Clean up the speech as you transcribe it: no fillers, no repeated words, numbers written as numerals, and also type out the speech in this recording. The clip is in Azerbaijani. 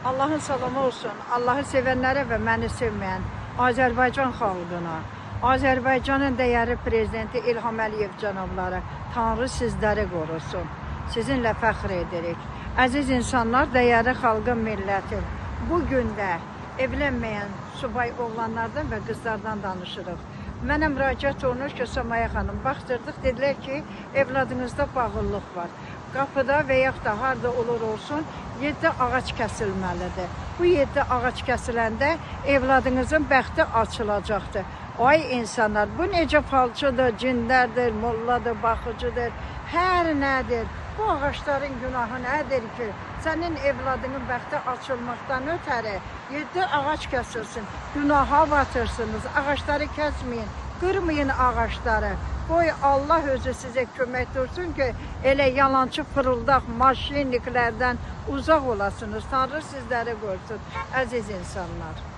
Allahın salamı olsun. Allahı sevənlərə və məni sevməyən Azərbaycan xalqına, Azərbaycanın dəyərli prezidenti İlham Əliyev cənabları, Tanrı sizləri qorusun. Sizinlə fəxr edirik. Əziz insanlar, dəyərli xalqım, millətim. Bu gün də evlənməyən subay oğlanlardan və qızlardan danışırıq. Mənə müraciət olunur ki, Samaya xanım, baxdırdıq, dedilər ki, evladınızda bağıllıq var. Qapıda və yaxud da harda olur olsun 7 ağac kəsilməlidir. Bu 7 ağac kəsiləndə evladınızın bəxti açılacaqdır. Ay insanlar, bu necə falçıdır, cinlərdir, molladır, baxıcıdır, hər nədir? Bu ağacların günahı nədir ki, sənin evladının bəxti açılmaqdan ötəri 7 ağac kəsilsin, günaha batırsınız, ağacları kəsməyin, qırmayın ağacları. Qoy Allah özü sizə kömək dursun ki, elə yalançı fırıldaq maşinliklərdən uzaq olasınız. Tanrı sizləri qorusun, əziz insanlar.